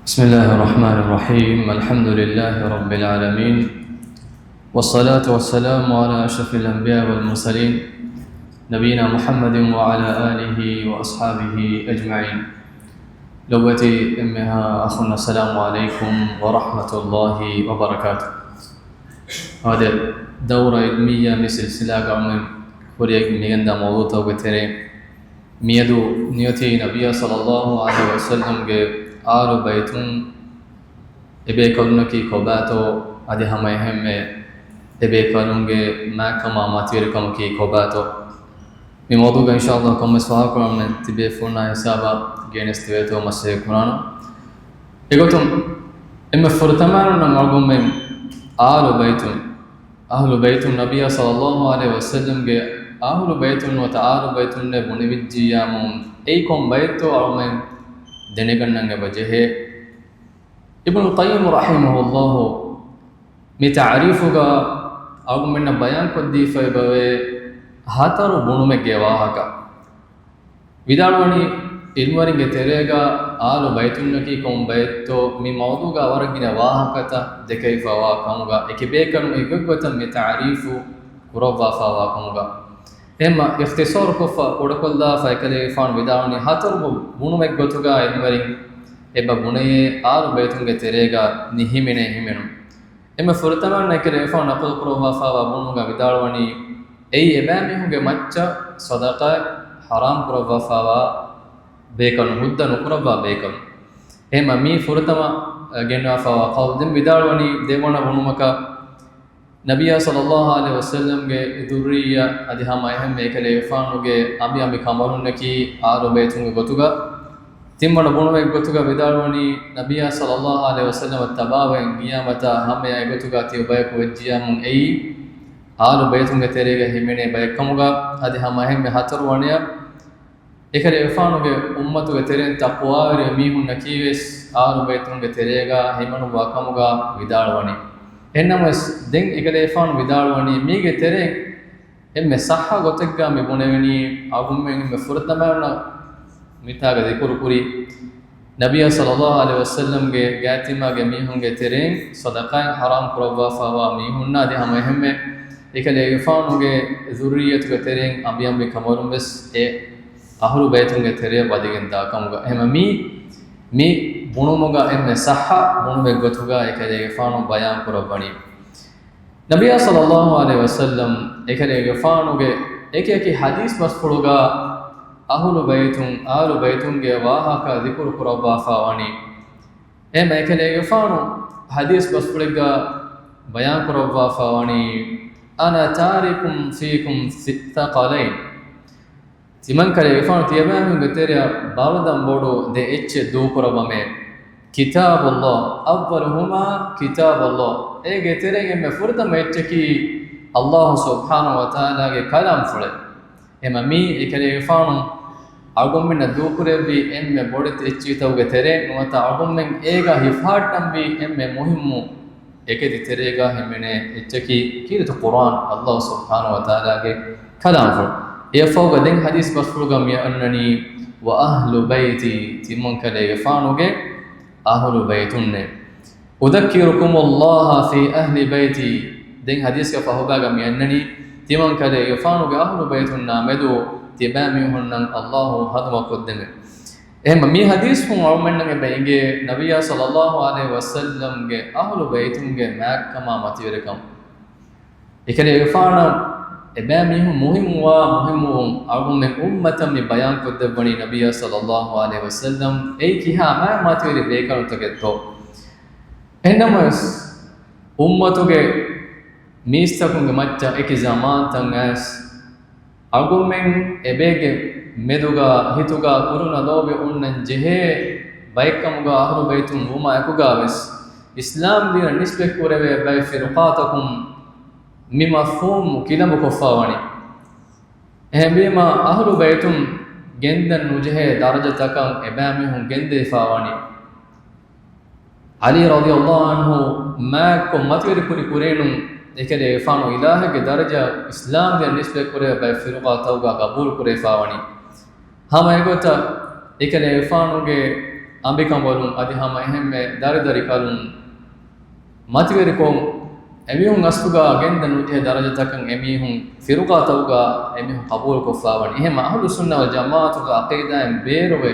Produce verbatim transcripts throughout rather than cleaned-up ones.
بسم الله الرحمن الرحيم. الحمد لله رب العالمين. والصلاة والسلام على أشرف الأنبياء والمرسلين نبينا محمد وعلى آله وأصحابه أجمعين. ލޮބުވެތި އެންމެހާ އަޚުން، السلام عليكم ورحمة الله وبركاته. އާދެ، ދައުރާ ޢިލްމިއްޔާ މި ސިލްސިލާގަ އަޅުމެން ކުރިޔަށް މިގެންދާ މައުޟޫޢުތަކުގެ ތެރެއިން މިއަދު ނިޔަތީ ނަބިއްޔާ ޞައްލައްލާހު ޢަލައިހި ވަސައްލަމްގެ އާލު ބައިތުން އެބޭކަލުންނަކީ ކޮބާތޯ، އަދި ހަމަ އެހެންމެ އެބޭކަލުންގެ މާތްކަމާ މަތިވެރިކަމަކީ ކޮބާތޯ؟ މި މައުޟޫޢުގަ އިންޝާﷲ ކޮންމެސް ފާހަގަކުރަން ތިބޭފުޅުންނާ ހިސާބަށް ގެނެސްދެވޭތޯ މަސައްކަތް ކުރާނަން. އެގޮތުން އެންމެ ފުރަތަމައިން އަޅުގަނޑުމެން އާލު ބައިތުން، އަހުލު ބައިތުން، ނަބިއްޔާ ޞައްލައްލާހު ޢަލައިހި ވަސައްލަމްގެ އަހުލު ބައިތުން ނުވަތަ އާލު ބައިތުންނޭ ބުނެވިއްޖިއްޔާމު، އެއީ ކޮން ބައެއްތޯ އަޅުމެން ދެނެގަންނަން އެބަ ޖެހޭ. އިބްނުލް ޤައްޔިމް ރަޙިމަހުﷲ މި ތަޢުރީފުގަ އަޅުގަނޑުމެންނަށް ބަޔާންކޮށްދީފައި ބަވޭ ހަތަރު ބުނުމެއްގެ ވާހަކަ. ވިދާޅުވަނީ، ޢިލްމުވެރިންގެ ތެރޭގަ އާލު ބައިތުންނަކީ ކޮން ބައެއްތޯ، މި މައުޟޫޢުގަ ވަރަށް ގިނަ ވާހަކަތައް ދެކެވިފަވާ ކަމުގަ، އެކި ބޭކަލުން އެކިގޮތްގޮތަށް މި ތަޢުރީފު ކުރައްވާފަވާ ކަމުގަ. އެހެންމަ އިޚްތިޞާރުކޮށްފަ ކުޑަކޮށްލާފަ އެކަލޭގެފާނު ވިދާޅުވަނީ، ހަތަރު ބުނުމެއްގޮތުގަ ޢިލްމުވެރިން އެބަ ބުނެޔޭ އާލު ބައިތުންގެ ތެރޭގަ ނިހިމެނޭ ހިމެނުން. އެންމެ ފުރަތަމައިން އެކަލޭގެފާނު ނަޤުލު ކުރައްވާފައިވާ ބުނުމުގަ ވިދާޅުވަނީ، އެއީ އެބައިމީހުންގެ މައްޗަށް ޞަދަޤާތް ޙަރާމް ކުރައްވާފައިވާ ބޭކަލުން، ހުއްދަ ނުކުރައްވާ ބޭކަލުން. އެހެންމަ މީ ފުރަތަމަ، އަ، ގެންނަވާފައިވާ ޤައުލު. ދެން ވިދާޅުވަނީ ދެވަނަ ބުނުމަކަށް، ނަބިއްޔާ ޞައްލައްލާހު ޢަލައިހި ވަސައްލަމްގެ ޛުއްރިއްޔާ އަދި ހަމަ އެހެންމެ އެކަލޭގެފާނުގެ އަނބިއަނބި ކަނބަލުންނަކީ އާލު ބައިތުންގެ ގޮތުގަ. ތިންވަނަ ބުނުމެއް ގޮތުގަ ވިދާޅުވަނީ، ނަބިއްޔާ ޞައްލައްލާހު ޢަލައިހި ވަސައްލަމަށް ތަބާވެގެން ގިޔާމަތާ ހަމަޔަށް އެގޮތުގަ ތިޔަބަޔަކު ވެއްޖިޔާމު އެއީ އާލު ބައިތުންގެ ތެރޭގަ ހިމެނޭ ބައެއްކަމުގަ. އަދި ހަމަ އެހެންމެ ހަތަރުވަނަޔަށް އެކަލޭގެފާނުގެ އުއްމަތުގެ ތެރެއިން ތަޤްވާވެރި މީހުންނަކީވެސް އާލު ބައިތުންގެ ތެރޭގަ ހިމެނުއްވާ ކަމުގަ ވިދާޅުވަނީ. އެހެންނަމަވެސް، ދެން އެކަލޭގެފާނު ވިދާޅުވަނީ، މީގެ ތެރެއިން އެންމެ ޞައްޙަ ގޮތެއްގަ މި ބުނެވެނީ، އަޅުގަނޑުމެން އެންމެ ފުރަތަމައިން މިތާގަ ޛިކުރު ކުރި ނަބިއްޔާ ޞައްލައްލާހު ޢަލައިހި ވަސައްލަމްގެ ގާތްތިމާގެ މީހުންގެ ތެރެއިން ޞަދަޤާތް ޙަރާމް ކުރައްވާފައިވާ މީހުންނާ އަދި ހަމަ އެހެންމެ އެކަލޭގެފާނުގެ ޛުއްރިއްޔަތުގެ ތެރެއިން އަނބިއަނބި ކަނބަލުން ވެސް އެ އަހުލު ބައިތުންގެ ތެރެއަށް ވަދެގެން ދާ ކަމުގަ. އެހެންމަ މީ، މި ބުނުމުގަ އެންމެ ޞައްޙަ ބުނުމެއް ގޮތުގަ އެކަލޭގެފާނު ބަޔާން ކުރައްވަނީ. ނަބިއްޔާ ޞައްލައްލާހު ޢަލައިހި ވަސައްލަމް އެކަލޭގެފާނުގެ އެކި އެކި ޙަދީޘް ބަސްފުޅުގަ އަހުލު ބައިތުން، އާލު ބައިތުންގެ ވާހަކަ ޛިކުރު ކުރައްވާފަ ވަނީ. އެހެންމަ އެކަލޭގެފާނު ޙަދީޘް ބަސްފުޅެއްގަ ބަޔާން ކުރައްވާފަ ވަނީ، أنا تارك فيكم الثقلين. ތިމަންކަލޭގެފާނު ތިޔަބައިމީހުންގެ ތެރެއަށް ބަރުދަން ބޮޑު ދެ އެއްޗެއް ދޫކުރައްވަމޭ. كتاب الله، أولهما كتاب الله. އޭގެ ތެރެއިން އެންމެ ފުރަތަމަ އެއްޗަކީ ﷲ ސުބްޙާނަހޫ ވަތަޢާލާގެ ކަލާމްފުޅެއް. އެމަ މީ އެކަލޭގެފާނު އަޅުގަނޑުމެންނަށް ދޫކުރެއްވި އެންމެ ބޮޑެތި އެއްޗިތަކުގެ ތެރޭ ނުވަތަ އަޅުގަނޑުމެން އޭގަ ހިފަހައްޓަންވީ އެންމެ މުހިއްމު އެކެތި ތެރޭގަ ހިމެނޭ އެއްޗަކީ ކީރިތި ޤުރުއާން، ﷲ ސުބްޙާނަހޫ ވަތަޢާލާގެ ކަލާމްފުޅު. އެއަށްފަހުގަ ދެން ޙަދީޘް ބަސްފުޅުގަ މި އަންނަނީ، وأهل بيتي، ތިމަންކަލޭގެފާނުގެ އަހުލު ބައިތުންނޭ. أذكركم الله في أهل بيتي. ދެން ޙަދީޘްގެ ފަހުބާގަ މި އަންނަނީ، ތިމަންކަލޭގެފާނުގެ އަހުލު ބައިތުންނާ މެދު ތިބާމީހުންނަށް ﷲ ހަނދުމަކޮށްދެމޭ. އެހެންމަ މި ޙަދީޘްފުޅުން އަޅުމެންނަށް އެބަ އެނގޭ، ނަބިއްޔާ ޞައްލައްލާހު ޢަލައިހި ވަސައްލަމްގެ އަހުލު ބައިތުންގެ މާތްކަމާ މަތިވެރިކަން. އެކަލޭގެފާނަށް އެބައިމީހުން މުހިއްމުވާ މުހިއްމުވުން އަޅުގަނޑުމެން އުއްމަތަށް މި ބަޔާންކޮށްދެއްވަނީ ނަބިއްޔާ ޞައްލައްލާހު ޢަލައިހި ވަސައްލަމް އެއީ ކިހާ މާތް މަތިވެރި ބޭކަލުންތަކެއްތޯ. އެހެންނަމަވެސް، އުއްމަތުގެ މީސްތަކުންގެ މައްޗަށް އެކި ޒަމާންތައް އައިސް، އަޅުގަނޑުމެން އެބޭގެ މެދުގަ ހިތުގަ ކުރުނަ ލޯބި އޮންނަން ޖެހޭ ބައެއްކަމުގަ އަހުލު ބައިތުން ވުމާ އެކުގަ ވެސް، އިސްލާމް ދީނަށް ނިސްބަތްކުރެވޭ ބައެއް ފިރުޤާތަކުން މި މަފްހޫމު ކިލަނބުކޮށްފަ ވަނީ. އެހެންވީމަ، އަހުލު ބައިތުން ގެންދަން ނުޖެހޭ ދަރަޖަތަކަށް އެބައިމީހުން ގެންދެވިފަ ވަނީ. ޢަލީ ރަޟިޔަﷲ ޢަންހު މާތްކޮށް މަތިވެރިކުރި ކުރީނު އެކަލޭގެފާނު އިލާހެއްގެ ދަރަޖަ އިސްލާމް ދީނަށް ނިސްބަތްކުރެވޭ ބައެއް ފިރުޤާތަކުގަ ޤަބޫލު ކުރެވިފަ ވަނީ. ހަމަ އެގޮތަށް އެކަލޭގެފާނުގެ އަނބިކަނބަލުން އަދި ހަމަ އެހެންމެ ދަރިދަރިކަލުން މަތިވެރިކޮށް، އެމީހުން އަސްލުގަ ގެންދަން ނުޖެހޭ ދަރަޖަތަކަށް އެމީހުން ފިރުގާތަކުގަ އެމީހުން ޤަބޫލުކޮށްފަވަނީ. އެހެން އަހުލުއްސުންނަ ވަލްޖަމާޢަތުގެ ޢަޤީދާއިން ބޭރުވެ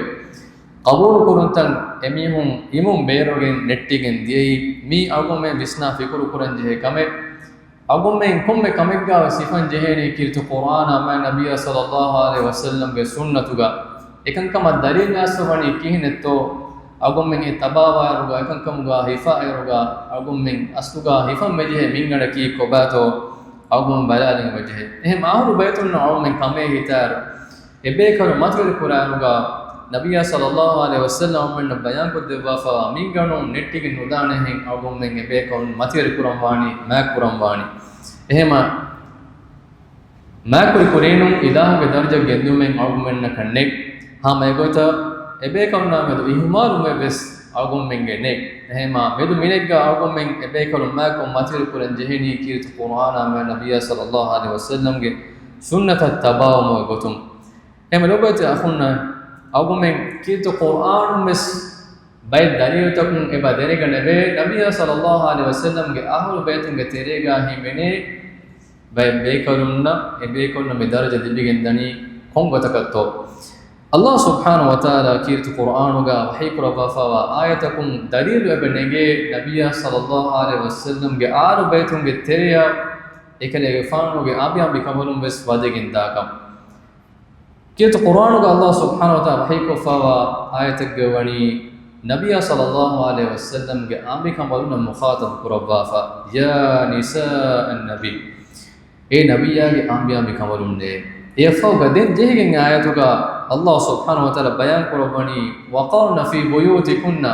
ޤަބޫލުކުރުންތައް އެމީހުން އިމުން ބޭރުގެން ނެއްޓިގެން ދިޔައީ، މީ އަޅުގަނޑުމެން ވިސްނާ ފިކުރު ކުރަން ޖެހޭ ކަމެއް. އަޅުގަނޑުމެން ކޮންމެ ކަމެއްގަ ވެސް ހިފަން ޖެހޭނީ ކީރިތި ޤުރްއާނާ މާތް ނަބިއްޔާ ޞައްލައްލާހު ޢަލައިހި ވަސައްލަމްގެ ސުންނަތުގަ. އެކަންކަމަށް ދަލީލު އައިސްފަވަނީ ކިހިނެއްތޯ؟ އަޅުގަނޑުމެން އެ ތަބާވާއިރުގަ، އެކަންކަމުގަ ހިފާއިރުގަ، އަޅުގަނޑުމެން އަސްލުގަ ހިފަން މިޖެހޭ މިންގަނޑަކީ ކޮބާތޯ؟ އަޅުގަނޑު ބަލާލަން ވެޖެހޭ. އެހެން އަހުލު ބައިތުންނަށް އަޅުގަނޑުމެން ކަމޭ ހިތާއިރު، އެބޭކަލުން މަތިވެރި ކުރާއިރުގަ، ނަބިއްޔާ ޞައްލައްލާހު ޢަލައިހި ވަސައްލަމް އަޅުގަނޑުމެންނަށް ބަޔާންކޮށްދެއްވާފައިވާ މިންގަނޑުން ނެއްޓިގެން ނުދާނެހެން އަޅުގަނޑުމެން އެބޭކަލުން މަތިވެރި ކުރަންވާނީ، މާތް ކުރަންވާނީ. އެހެމަ މާތްކުރި ކުރީނުން އިލާހުގެ ދަރަޖަ ގެންދިއުމެއް އަޅުގަނޑުމެންނަކަށް ނެތް. ހަމަ އެގޮތަށް އެބޭކަލުންނާ މެދު އިހުމާލުމެއް ވެސް އަޅުގަނޑުމެންގެ ނެތް. އެހެމަ މެދު މިނެއްގަ އަޅުގަނޑުމެން އެބޭކަލުން މާތްކޮށް މަތިވެރި ކުރަން ޖެހެނީ ކީރިތި ޤުރްއާނާ މާތް ނަބިއްޔާ ޞައްލައްލާހު ޢަލައިހި ވަސައްލަމްގެ ސުންނަތަށް ތަބާވުމުގެ ގޮތުން. އެހެމަ ލޮބުވެތި އަޚުންނާ، އަޅުގަނޑުމެން ކީރިތި ޤުރްއާނުން ވެސް ބައެއް ދަލީލުތަކުން އެބަ ދެނެގަނެވޭ، ނަބިއްޔާ ޞައްލައްލާހު ޢަލައިހި ވަސައްލަމްގެ އަހުލު ބައިތުންގެ ތެރޭގަ ހިމެނޭ ބައެއް ބޭކަލުންނަށް، އެ ބޭކަލުންނަށް މި ދަރަޖަ ލިބިގެންދަނީ ކޮން ގޮތަކަށްތޯ؟ ﷲ ސުބްޙާނަހޫ ވަތަޢާލާ ކީރިތި ޤުރްއާނުގަ ވަޙީކުރައްވާފައިވާ އާޔަތަކުން ދަލީލު އެބަ ނެގޭ، ނަބިއްޔާ ޞައްލައްލާހު ޢަލައިހި ވަސައްލަމްގެ އާލު ބައިތުންގެ ތެރެއަށް އެކަލޭގެފާނުގެ އަނބިއަނބިކަނބަލުން ވެސް ވަދެގެންދާކަން. ކީރިތި ޤުރްއާނުގަ ﷲ ސުބްޙާނަހޫ ވަތަޢާލާ ވަޙީކޮށްފައިވާ އާޔަތެއްގަ ވަނީ، ނަބިއްޔާ ޞައްލައްލާހު ޢަލައިހި ވަސައްލަމްގެ އަނބިކަނބަލުންނަށް މުޚާޠަބު ކުރައްވާފަ، يا نساء النبي، އޭ ނަބިއްޔާގެ އަނބިއަނބިކަނބަލުންނޭ. އެއަށްފަހުގަ ދެން ޖެހިގެން އާޔަތުގަ ﷲ ސުބްޙާނަހޫ ވަތަޢާލާ ބަޔާން ކުރައްވަނީ، وقرن في بيوتكن،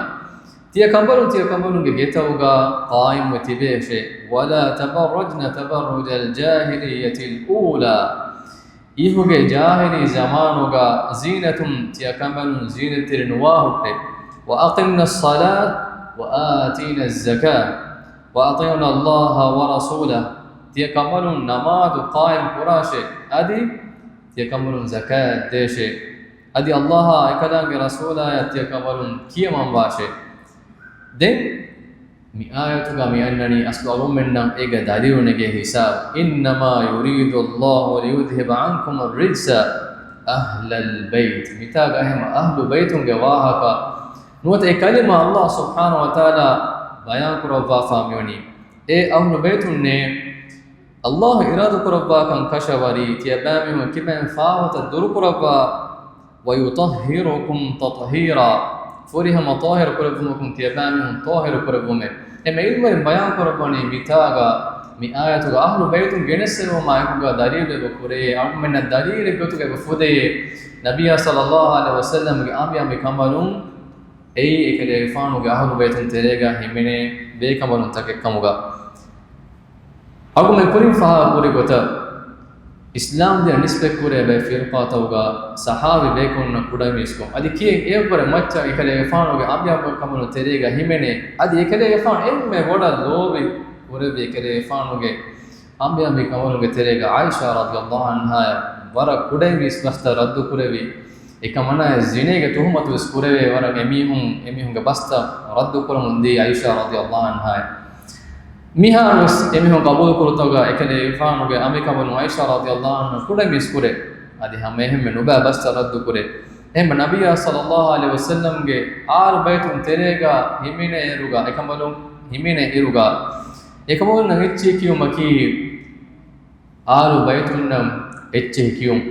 ތިޔަ ކަނބަލުން ތިޔަ ކަނބަލުންގެ ގެތަކުގަ ޤާއިމްވެ ތިބޭށޭ. ولا تبرجن تبرج الجاهلية الأولى، އިހުގެ ޖާހިލީ ޒަމާނުގަ ޒީނަތުން ތިޔަ ކަނބަލުން ޒީނަތްތެރި ނުވާ ހުއްޓޭ. وأقمن الصلاة وآتين الزكاة وأطعن الله ورسوله، ތިޔަ ކަނބަލުން ނަމާދު ޤާއިމް ކުރާށޭ، އަދި ތިޔަ ކަނބަލުން ޒަކާތް ދޭށޭ، އަދި ﷲ އާ އެކަލާނގެ ރަސޫލާޔަށް ތިޔަ ކަނބަލުން ކިޔަމަންވާށޭ. ދެން މި އާޔަތުގަ މި އަންނަނީ އަސްލު އަޅުގަނޑުމެންނަށް އޭގެ ދަލީލު ނެގޭ ހިސާބު. إنما يريد الله ليذهب عنكم الرجس أهل البيت. މިތާގަ ހަމަ އަހްލު ބައިތުންގެ ވާހަކަ ނުވަތަ އެ ކަލިމަ ﷲ ސުބްޙާނަހޫ ވަތަޢާލާ ބަޔާން ކުރައްވާފަ މިވަނީ. އޭ އަހްލު ބައިތުންނޭ، ﷲ އިރާދަކުރައްވާކަން ކަށަވަރީ ތިޔަބައިމީހުން ކިބައިން ފާފަތައް ދުރުކުރައްވާ، ويطهركم تطهيرا، ފުރިހަމަ ޠާހިރު ކުރެއްވުމަކުން ތިޔަބައިމީހުން ޠާހިރު ކުރެއްވުމޭ. އެމެ ޢިލްމުވެރިން ބަޔާން ކުރައްވަނީ މިތާގަ މި އާޔަތުގަ އަހްލު ބައިތުން ގެނެސްދެއްވުމާ އެކުގަ ދަލީލު އެބަ ކުރެޔޭ، އަޅުގަނޑުމެންނަށް ދަލީލެއް ގޮތުގަ އެބަ ފުދެޔޭ، ނަބިއްޔާ ޞައްލައްލާހު ޢަލައިހި ވަސައްލަމްގެ އަނބިއަނބި ކަނބަލުން އެއީ އެކަލޭގެފާނުގެ އަހުލު ބައިތުން ތެރޭގަ ހިމެނޭ ބޭކަނބަލުންތަކެއް ކަމުގަ. އަޅުގަނޑުމެން ކުރިން ފާހަގަކުރި ގޮތަށް، އިސްލާމް ދީނަށް ނިސްބަތްކުރޭ ބައެއް ފިރުޤާތަކުގަ ޞަޙާބީ ބޭކަލުންނަށް ކުޑަމީސްކޮށް، އަދި ކިޔެއް އެއަށްވުރެ މައްޗަށް އެކަލޭގެފާނުގެ އަނބިއަނބި ކަނބަލުން ތެރޭގަ ހިމެނޭ. އަދި އެކަލޭގެފާނު އެންމެ ބޮޑަށް ލޯބި ކުރެއްވި އެކަލޭގެފާނުގެ އަނބިއަނބި ކަނބަލުންގެ ތެރޭގަ ޢާއިޝާ ރަޟިޔައްލާހު ޢަންހާއަށް ވަރަށް ކުޑައިން ވީސް ބަސްތައް ރައްދު ކުރެއްވި. އެކަމަނާއެ ޒިނޭގެ ތުހުމަތު ވެސް ކުރެވޭ ވަރަށް އެމީހުން، އެމީހުންގެ ބަސްތައް ރައްދު ކުރަމުން ދީ ޢާއިޝާ ރަޟިޔައްލާހު ޢަންހާއަށް. މިހާރު ވެސް އެމީހުން ޤަބޫލު ކުރުތަކުގަ އެކަލޭގެފާނުގެ އަނބިކަނބަލުން ޢާއިޝާ ރަޟިޔައްލާހު ޢަންހާ ކުޑައިން ވީސް ކުރޭ. އަދި ހަމަ އެހެންމެ ނުބައި ބަސްތައް ރައްދު ކުރޭ. އެހެންމެ ނަބިއްޔާ ޞައްލައްލާހު ޢަލައިހި ވަސައްލަމްގެ އާލު ބައިތުން ތެރޭގަ ހިމެނޭ އިރުގަ، އެކަނބަލުން ހިމެނޭ އިރުގަ، އެކަނބަލުންނަށް އެއްޗެހި ކިޔުމަކީ، އާލު ބައިތުންނަށް އެއްޗެހި ކިޔުން،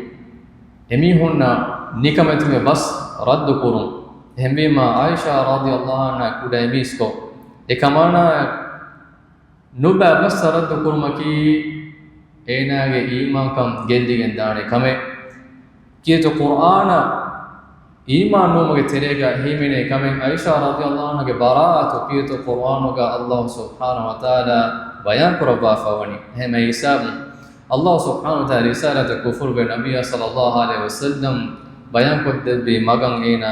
އެމީހުންނަށް ނިކަމެތިވެ ބަސް ރައްދު ކުރުން. އެހެންވީމާ، ޢާއިޝާ ރަޟިޔައްލާހު ޢަންހާ ކުޑައިމީސްކޮށް، އެކަމާނާ ނުބައި ބަސް ރައްދު ކުރުމަކީ، އޭނާގެ އީމާންކަން ގެއްލިގެން ދާނެ ކަމެއް. ކީރިތި ޤުރްއާނަށް އީމާން ނުވުމުގެ ތެރޭގަ ހިމެނޭ ކަމެއް ޢާއިޝާ ރަޟިޔައްލާހު ޢަންހާގެ ބަރާއަތު ކީރިތި ޤުރްއާނުގަ ﷲ ސުބްޙާނަހު ވަތަޢާލާ ބަޔާން ކުރައްވާފަ ވަނީ. އެހެން ހިސާބުން ﷲ ސުބްޙާނަހު ވަތަޢާލާ ރިސާލަތަށް ކުފުރުވެ ނަބިއްޔާ ޞައްލައްލާހު ޢަލައިހި ވަސައްލަމް ބަޔާންކޮށްދެއްވި މަގަށް އޭނާ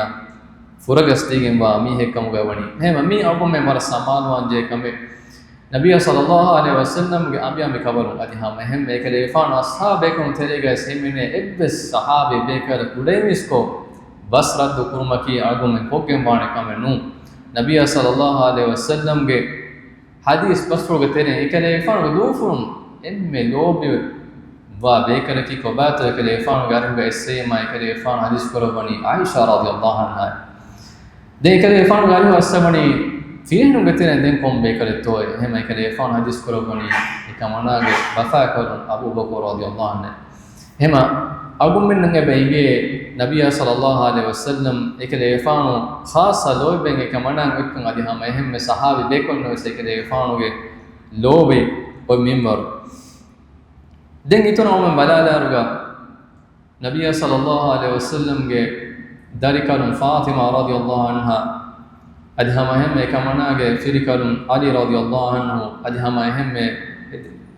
ފުރަގަސްދީގެންވާ މީހެއް ކަމުގަ ވަނީ. އެހެން މީ އަޅުގަނޑުމެން ވަރަށް ސަމާލުވާން ޖެހޭ ކަމެއް. ނަބިއްޔާ ޞައްލައްލާހު ޢަލައިހި ވަސައްލަމްގެ އަނބިއަނބި ކަނބަލުން އަދި ހަމަ އެހެން އެކަލޭގެފާނު އަޞްޙާބު ބޭކަލުން ތެރޭގައި ހިމެނޭ އެއްވެސް ޞަޙާބީ ބޭކަލަކު ކުޑައިމީސްކޮށް، ބަސް ރައްދު ކުރުމަކީ އަޅުގަނޑުމެން ކޮށްގެން ވާނެ ކަމެއް ނޫން. ނަބިއްޔާ ޞައްލައްލާހު ޢަލައިހި ވަސައްލަމްގެ ޙަދީޘް ބަސްފުޅުގެ ތެރެއިން އެކަލޭގެފާނުގެ ދޫފުޅުން އެންމެ ލޯބިވާ ބޭކަލަކީ ކޮބާތޯ؟ އެކަލޭގެފާނުގެ އަރިހުގަ އެއްސެއްޔަމާ އެކަލޭގެފާނު ޙަދީޘް ކުރައްވަނީ ޢާއިޝާ ރަޟިޔައްލާހު ޢަންހާ. ދެން އެކަލޭގެފާނުގެ އަރިހު އައްސަވަނީ ފިރިހެނުންގެ ތެރެއިން ދެން ކޮން ބޭކަލެއްތޯއޭ؟ އެހެމަ އެކަލޭގެފާނު ޙަދީޘް ކުރައްވަނީ އެކަމަނާގެ ބަފާކަލުން އަބޫބަކުރު ރަޟިޔައްލާހު ޢަންހު. އެހެމަ އަޅުގަނޑުމެންނަށް އެބަ އެނގޭ ނަބިއްޔާ ޞައްލައްލާހު ޢަލައިހި ވަސައްލަމް އެކަލޭގެފާނު ޚާއްޞަ ލޯތްބެއް އެކަމަނާ އޮތްކަން އަދި ހަމަ އެހެންމެ ޞަޙާބީ ބޭކަލުންނަށް ވެސް އެކަލޭގެފާނުގެ ލޯބި އޮތް މިންވަރު. ދެން އިތުރަށް އަޅުގަނޑުމެން ބަލާލާއިރުގަ ނަބިއްޔާ ޞައްލައްލާހު ޢަލައިހި ވަސައްލަމްގެ ދަރިކަލުން ފާޠިމާ ރަޟިޔައްލާހު ޢަންހާ އަދި ހަމަ އެހެންމެ އެކަމަނާގެ ފިރިކަލުން ޢަލީ ރަޟިޔައްލާހު ޢަންހު އަދި ހަމަ އެހެންމެ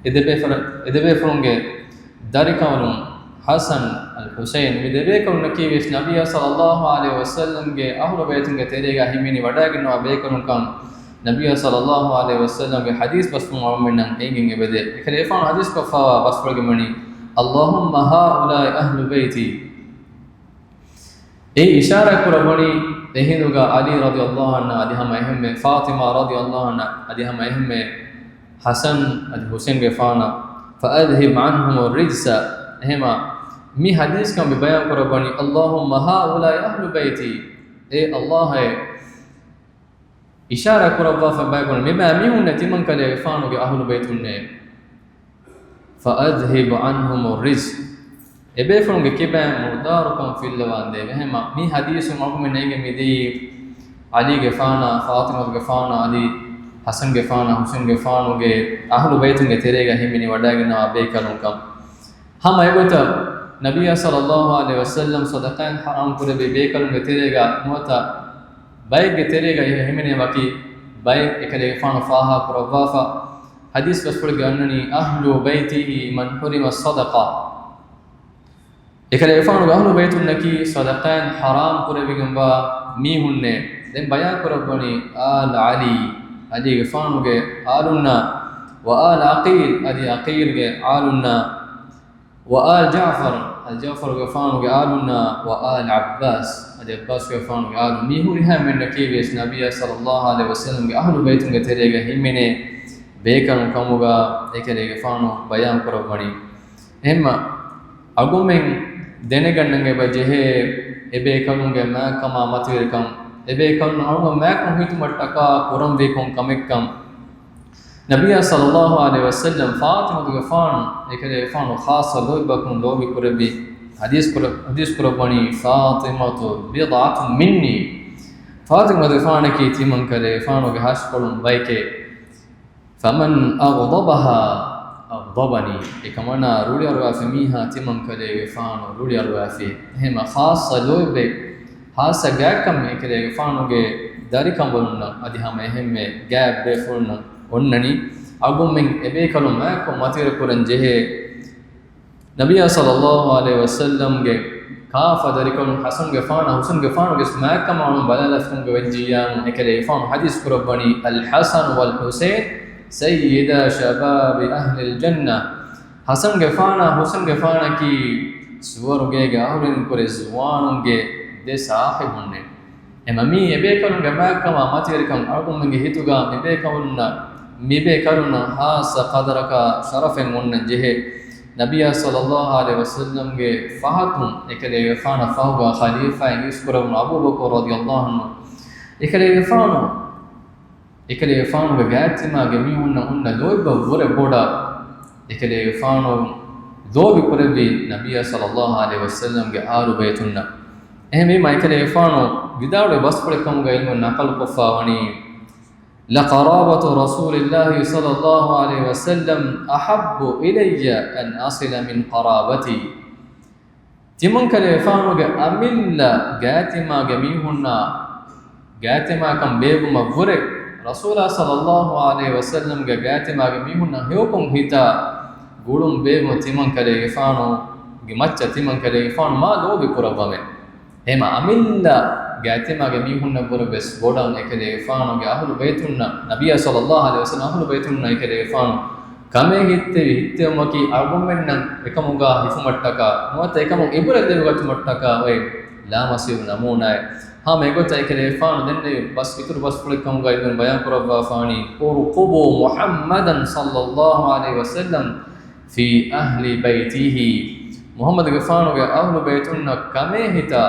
އެ ދެބޭފުޅު-، އެ ދެބޭފުޅުންގެ ދަރިކަލުން ޙަސަން އަލް ޙުސައިން މި ދެބޭކަލުންނަކީ ވެސް ނަބިއްޔާ ޞައްލައްލާހު ޢަލައިހި ވަސައްލަމްގެ އަހުލު ބައިތުންގެ ތެރޭގަ ހިމެނި ވަޑައިގަންނަވާ ބޭކަލުންކަން ނަބިއްޔާ ޞައްލައްލާހު ޢަލައިހި ވަސައްލަމްގެ ޙަދީޘް ބަސްފުޅުން އަޅުގަނޑުމެންނަށް އެނގެން އެބަދޭ. އެކަލޭގެފާނު ޙަދީޘް ކޮށްފަވާ ބަސްފުޅުގެ މަނީ، اللهم هؤلاء أهل بيتي. އެ އިޝާރާތް ކުރައްވަނީ އެހިނދުގަ ޢަލީ ރަޟިޔައްލާހު ޢަންހު އަދި ހަމަ އެހެންމެ ފާޠިމާ ރަޟިޔައްލާހު ޢަންހާ އަދި ހަމަ އެހެންމެ ޙަސަން އަދި ޙުސައިންގެފާނަށް، فأذهب عنهم الرجس. އެހެމަ މި ޙަދީޘްކަން މި ބަޔާން ކުރައްވަނީ، اللهم هؤلاء أهل بيتي. އޭ ﷲ އޭ، އިޝާރާ ކުރައްވާފަ ބަޔަކުން މިބައި މީހުންނޭ ތިމަންކަލޭގެފާނުގެ އަހުލު ބައިތުންނޭ. فأذهب عنهم الرجس. އެބޭފުޅުންގެ ކިބައިން މުރުދާރުކަން ފިއްލަވާންދޭ. އެހެމަ މި ޙަދީޘުން އަޅުގަނޑުމެން އެނގެން މިދިޔައީ ޢަލީގެފާނާ، ފާޠިމަތުގެފާނާ އަދި ޙަސަންގެފާނާ، ޙުސައިންގެފާނުގެ އަހުލު ބައިތުންގެ ތެރޭގަ ހިމެނި ވަޑައިގަންނަވާ ބޭކަލުންކަން. ހަމަ އެގޮތަށް ނަބިއްޔާ ޞައްލައްލާހު ޢަލައިހި ވަސައްލަމް ޞަދަޤާތް ޙަރާމް ކުރެއްވި ބޭކަލުންގެ ތެރޭގަ ނުވަތަ ބައެއްގެ ތެރޭގަ ހިމެނޭ ވަކި ބައެއް އެކަލޭގެފާނު ފާހަގަ ކުރައްވާފަ. ޙަދީޘް ބަސްފުޅެއްގަ އަންނަނީ، أهل بيته من حرم الصدقة. އެކަލޭގެފާނުގެ އަހުލު ބައިތުންނަކީ ޞަދަޤާތް ޙަރާމް ކުރެވިގެންވާ މީހުންނޭ. ދެން ބަޔާން ކުރައްވަނީ، آل علي، ޢަލީގެފާނުގެ އާލުންނާ، وآل عقيل، އަދި ޢަޤީލްގެ އާލުންނާ، وآل جعفر، އަދި ޖަޢުފަރުގެފާނުގެ އާލުންނާ، وآل عباس، އަދި ޢައްބާސްގެފާނުގެ އާލުން. މި ހުރިހާ މީހުންނަކީ ވެސް ނަބިއްޔާ ޞައްލައްލާހު ޢަލައިހި ވަސައްލަމްގެ އަހުލު ބައިތުންގެ ތެރޭގަ ހިމެނޭ ބޭކަލުން ކަމުގަ އެކަލޭގެފާނު ބަޔާން ކުރައްވަނީ. އެހެންމަ އަޅުގަނޑުމެން ދެނެގަންނަން އެބަ ޖެހޭ އެބޭކަލުންގެ މާތްކަމާ މަތިވެރިކަން، އެބޭކަލުން އަޅުގަނޑު މާތްކަން ހިތުމަށްޓަކާ ކުރަންވީ ކޮން ކަމެއްކަން. ނަބިއްޔާ ޞައްލައްލާހު ޢަލައިހި ވަސައްލަމް ފާޠިމަތުގެފާނު އެކަލޭގެފާނު ޚާއްޞަ ލޯތްބަކުން ލޯބި ކުރެއްވި ޙަދީޘް ކުރ-، ޙަދީޘް ކުރައްވަނީ، فاطمة بضعة مني. ފާޠިމަތުގެފާނަކީ ތިމަންކަލޭގެފާނުގެ ހަށިކޮޅުން ބަޔެކޭ. فمن أغضبها أغضبني. އެކަމަނާ ރުޅިއަރުވާފި މީހާ ތިމަންކަލޭގެފާނު ރުޅިއަރުވާފި. އެހެމަ ޚާއްޞަ ލޯތްބެއް، ޚާއްޞަ ގާތްކަމެއް އެކަލޭގެފާނުގެ ދަރިކަނބަލުންނަށް އަދި ހަމަ އެހެންމެ ގާތް ބޭފުޅުންނަށް އޮންނަނީ. އަޅުގަނޑުމެން އެބޭކަލުން މާތްކޮށް މަތިވެރި ކުރަން ޖެހޭ ނަބިއްޔާ ޞައްލައްލާހު ޢަލައިހި ވަސައްލަމްގެ ކާފަ ދަރިކަލުން ޙަސަންގެފާނާ ޙުސައިންގެފާނުގެ މާތްކަމާ ބަލާލަފަ ވެއްޖިއްޔާމު އެކަލޭގެފާނު ޙަދީޘް ކުރައްވަނީ، الحسن والحسين سيدا شباب أهل الجنة. ޙަސަންގެފާނާ ޙުސައިންގެފާނަކީ ސުވަރުގޭގެ އަހުރެންކުރެ ޒުވާނުންގެ ދެ ސާހިބުންނޭ. އެމަ މީ އެބޭކަލުންގެ މާތްކަމާ މަތިވެރިކަން އަޅުގަނޑުމެންގެ ހިތުގަ މިބޭކަލުންނަށް، މިބޭކަލުންނަށް ޚާއްޞަ ޤަދަރަކާ ޝަރަފެއް އޮންނަން ޖެހޭ. ނަބިއްޔާ ޞައްލައްލާހު ޢަލައިހި ވަސައްލަމްގެ ފަހަތުން އެކަލޭގެފާނަށް ފަހުގަ ޚަލީފާއިން އިސްކުރެވުނު އަބޫބަކުރު ރަޟިޔައްލާހު ޢަންހު އެކަލޭގެފާނު، އެކަލޭގެފާނުގެ ގާތްތިމާގެ މީހުންނަށް އޮންނަ ލޯތްބަށް ވުރެ ބޮޑަށް އެކަލޭގެފާނު ލޯބި ކުރެއްވި ނަބިއްޔާ ޞައްލައްލާހު ޢަލައިހި ވަސައްލަމްގެ އާލު ބައިތުންނަށް. އެހެންވީމަ އެކަލޭގެފާނު ވިދާޅުވި ބަސްފުޅެއް ކަމުގަ ޢިލްމުން ނަޤަލު ކޮށްފަ ވަނީ، لقرابة رسول الله صلى الله عليه وسلم أحب إلي أن أصل من قرابتي. ތިމަންކަލޭގެފާނުގެ އަމިއްލަ ގާތްތިމާގެ މީހުންނާ ގާތްތިމާކަން ބޭއްވުމަށް ވުރެ، ރަސޫލާ ޞައްލައްލާހު ޢަލައިހި ވަސައްލަމްގެ ގާތްތިމާގެ މީހުންނަށް ހެޔޮކޮށް ހިތާ ގުޅުން ބޭއްވުން ތިމަންކަލޭގެފާނުގެ މައްޗަށް ތިމަންކަލޭގެފާނު މާ ލޯބި ކުރައްވަމޭ. އެހެމަ އަމިއްލަ ގާތްތިމާގެ މީހުންނަށްވުރެ ވެސް ބޮޑަށް އެކަލޭގެފާނުގެ އަހުލު ބައިތުންނަށް، ނަބިއްޔާ ޞައްލައްލާހު ޢަލައިހި ވަސައްލަމް އަހުލު ބައިތުންނަށް އެކަލޭގެފާނު ކަމޭ ހިތްތެރި ހިތްތެރިވުމަކީ އަޅުގަނޑުމެންނަށް އެކަމުގަ ހިފުމަށްޓަކާ ނުވަތަ އެކަމުން އިބުރަތް ލިބިގަތުމަށްޓަކާ އޮތް ލާމަސީރު ނަމޫނާއެއް. ހަމަ އެގޮތަށް އެކަލޭގެފާނު ދެންނެވި ބަސް އިތުރު ބަސްފުޅެއް ކަމުގައި އިބްނު ބަޔާން ކުރައްވާފާނީ، "ارقبوا محمدا صلى الله عليه وسلم في أهل بيته." މުޙައްމަދުގެފާނުގެ އަހުލު ބައިތުންނަށް ކަމޭ ހިތާ،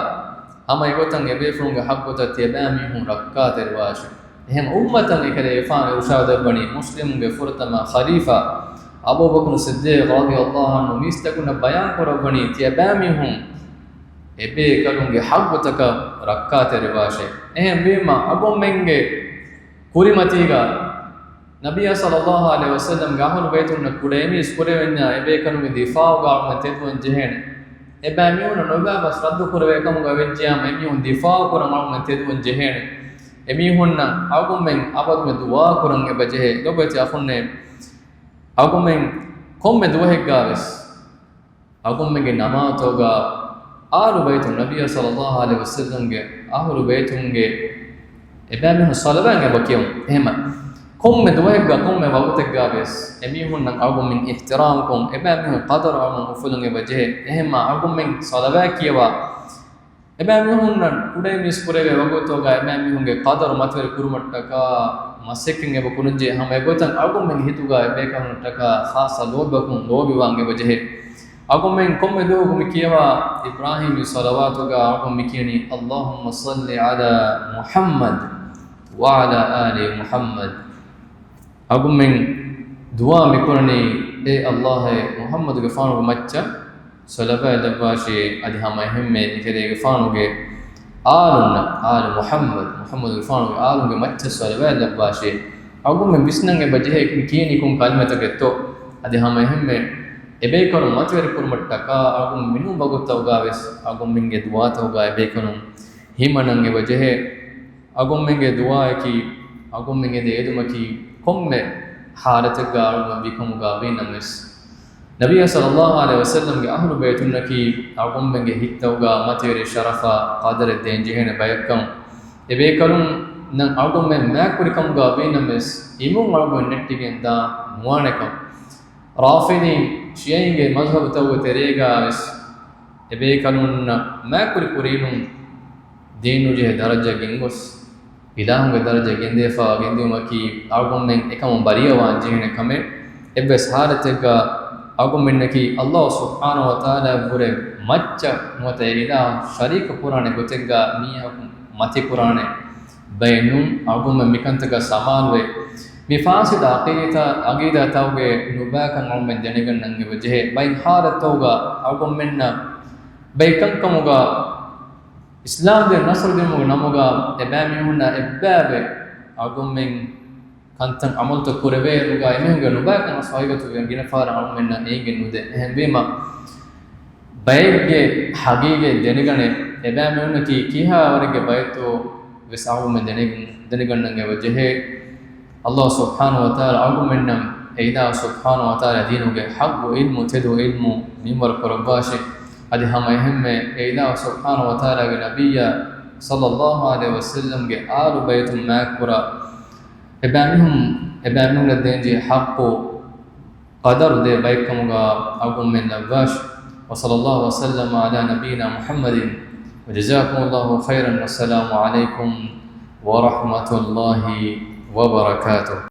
ހަމަ އެގޮތަށް އެބޭފުޅުންގެ ޙައްޤުތައް ތިޔަބައިމީހުން ރައްކާތެރިވާށޭ. އެހެން އުއްމަތަށް އެކަލޭގެފާނު އިރުޝާދު ދެއްވަނީ، މުސްލިމުންގެ ފުރަތަމަ ޚަލީފާ އަބޫބަކުރު ޞިއްދީޤް ރަޟިޔަﷲ ޢަންހު މީސްތަކުންނަށް ބަޔާން ކުރައްވަނީ، ތިޔަބައިމީހުން އެބޭކަލުންގެ ޙައްޤުތަކަށް ރައްކާތެރިވާށޭ. އެހެންވީމަ، އަޅުގަނޑުމެންގެ ކުރިމަތީގަ ނަބިއްޔާ ޞައްލައްލާހު ޢަލައިހި ވަސައްލަމްގެ އަހުލު ބައިތުންނަށް ކުޑައިމީސް ކުރެވެންޏާ އެބޭކަލުންގެ ދިފާޢުގަ އަޅުގަނޑުމެން ތެދުވަން ޖެހޭނެ. އެބައިމީހުންނަށް ނުބައި ބަސް ރައްދު ކުރެވޭ ކަމުގަ ވެއްޖިޔާމަ އެމީހުން ދިފާޢު ކުރަން އަޅުގަނޑުމެން ތެދުވަން ޖެހޭނެ. އެމީހުންނަށް އަޅުގަނޑުމެން އަބަދުގެ ދުޢާ ކުރަން އެބަ ޖެހޭ. ލޮބުވެތި އަޚުންނޭ، އަޅުގަނޑުމެން ކޮންމެ ދުވަހެއްގަ ވެސް އަޅުގަނޑުމެންގެ ނަމާދުތަކުގަ އާލު ބައިތުން، ނަބިއްޔާ ޞައްލައްލާހު ޢަލައިހި ވަސައްލަމްގެ އަހުލު ބައިތުންގެ އެބައިމީހުން ޞަލަވާތް އެބަ ކިޔަމު. އެހެންމަ ކޮންމެ ދުވަހެއްގަ ކޮންމެ ވަގުތެއްގަ ވެސް އެމީހުންނަށް އަޅުގަނޑުމެން އިޙްތިރާމްކޮށް، އެބައިމީހުން ޤަދަރު އަޅުގަނޑުމެން އުފުލަން އެބަ ޖެހޭ. އެހެންމަ އަޅުގަނޑުމެން ޞަލަވާތް ކިޔަވާ، އެބައިމީހުންނަށް ކުޑައިމީސް ކުރެވޭ ވަގުތުގަ އެބައިމީހުންގެ ޤަދަރު މަތިވެރި ކުރުމަށްޓަކާ މަސައްކަތް އެބަ ކުރަންޖެހޭ. ހަމަ އެގޮތަށް އަޅުގަނޑުމެން ހިތުގަ އެބޭކަލުންނަށްޓަކާ ޚާއްޞަ ލޯބިވަކުން ލޯބިވާން އެބަ ޖެހޭ. އަޅުގަނޑުމެން ކޮންމެ ދުވަހަކު މި ކިޔަވާ އިބްރާހީމީ ޞަލަވާތުގަ އަޅުގަނޑު މި ކިޔަނީ، اللهم صل على محمد وعلى آل محمد. އަޅުގަނޑުމެން ދުޢާ މިކުރަނީ، އޭ ﷲ، އޭ މުޙައްމަދުގެފާނުގެ މައްޗަށް ޞަލަވާތް ލައްވާށޭ، އަދި ހަމަ އެހެންމެ އެކަލޭގެފާނުގެ އާލުންނަށް، އާލު މުޙައްމަދު، މުޙައްމަދުގެފާނުގެ އާލުންގެ މައްޗަށް ޞަލަވާތް ލައްވާށޭ. އަޅުގަނޑުމެން ވިސްނަން އެބަ ޖެހޭ ކި-، ކިޔަނީ ކޮން ކަލިމަތަކެއްތޯ؟ އަދި ހަމަ އެހެންމެ އެބޭކަލުން މަތިވެރި ކުރުމަށްޓަކާ އަޅުގަނޑު މިނޫން ވަގުތުތަކުގަ ވެސް އަޅުގަނޑުމެންގެ ދުޢާތަކުގަ އެބޭކަލުން ހިމަނަން އެބަ ޖެހޭ. އަޅުގަނޑުމެންގެ ދުޢާއަކީ، އަޅުގަނޑުމެން އެދޭ އެދުމަކީ، ކޮންމެ ޙާލަތެއްގަ އަޅުގަނޑު ވިކަމުގަ ވީނަމަވެސް، ނަބިއްޔާ ޞައްލައްލާހު ޢަލައިހި ވަސައްލަމްގެ އަހުލު ބައިތުންނަކީ އަޅުގަނޑުމެންގެ ހިތްތަކުގަ މަތިވެރި ޝަރަފާ ޤަދަރެއް ދޭން ޖެހޭނެ ބަޔަކަށް. އެބޭކަލުންނަށް އަޅުގަނޑުމެން މާތްކުރިކަމުގަ ވީނަމަވެސް، އިމުން އަޅުގަނޑު ނެއްޓިގެން ދާން ނުވާނެކަން. ރާފިޟީ ޝިޔަޢީންގެ މަޛްހަބުތަކުގެ ތެރޭގަ ވެސް އެބޭކަލުންނަށް މާތްކުރި ކުރީނުން ދޭންނުޖެހޭ ދަރަޖައަށް ގެންގޮސް، އިލާހުގެ ދަރަޖައަށް ގެންދެވިފަ ގެންދިއުމަކީ އަޅުގަނޑުމެން އެކަމުން ބަރީއަވާން ޖެހޭނެ ކަމެއް. އެއްވެސް ޙާލަތެއްގަ އަޅުގަނޑުމެންނަކީ ﷲ ސުބްޙާނަހޫ ވަތަޢާލާ ވުރެ މައްޗަށް ނުވަތަ އެ އިލާހު ޝަރީކު ކުރާނެ ގޮތެއްގަ މީހަކު މަތި ކުރާނެ ބައެއް ނޫން. އަޅުގަނޑުމެން މިކަންތަކަށް ސަމާލުވެ، މި ފާސިދު ޢަޤީދާ، ޢަޤީދާތަކުގެ ނުބައިކަން އަޅުގަނޑުމެން ދެނެގަންނަން އެބަ ޖެހޭ. ބައެއް ޙާލަތްތަކުގަ އަޅުގަނޑުމެންނަށް ބައެއް ކަންކަމުގަ އިސްލާމްދީން ނަޞްރު ދިނުމުގެ ނަމުގަ އެބައިމީހުންނާ އެއްބައިވެ އަޅުގަނޑުމެން ކަންތަން ޢަމަލުތައް ކުރެވޭއިރުގަ އެމީހުންގެ ނުބައިކަން ވެސް ހަގީގަތުގަ ގިނަ ފަހަރަށް އަޅުގަނޑުމެންނަށް އެނގެން ނުދޭ. އެހެންވީމަ، ބައެއްގެ ހަގީގަތް ދެނެގަނެ، އެބައިމީހުންނަކީ ކިހާ ވަރެއްގެ ބައެއްތޯ ވެސް އަޅުގަނޑުމެން ދެނެ-، ދެނެގަންނަން އެބަ ޖެހޭ. ﷲ ސުބްޙާނަހޫ ވަތަޢާލާ އަޅުގަނޑުމެންނަށް އެ އިލާހު ސުބްޙާނަހޫ ވަތަޢާލާ ދީނުގެ ޙައްޤު ޢިލްމު، ތެދު ޢިލްމު މިންވަރު ކުރައްވާށި. އަދި ހަމަ އެހެންމެ އެ އިލާހު ސުބްޙާނަހޫ ވަތަޢާލާގެ ނަބިއްޔާ ޞައްލައްލާހު ޢަލައިހި ވަސައްލަމްގެ އާލު ބައިތުން މާތްކުރާ އެބައިމީހުން، އެބައިމީހުންނަށް ދޭންޖެހޭ ޙައްޤު ޤަދަރު ދޭ ބައެއްކަމުގަ އަޅުގަނޑުމެން ލައްވާށި. وصلى الله وسلم على نبينا محمد وجزاكم الله خيرا والسلام عليكم ورحمة الله وبركاته.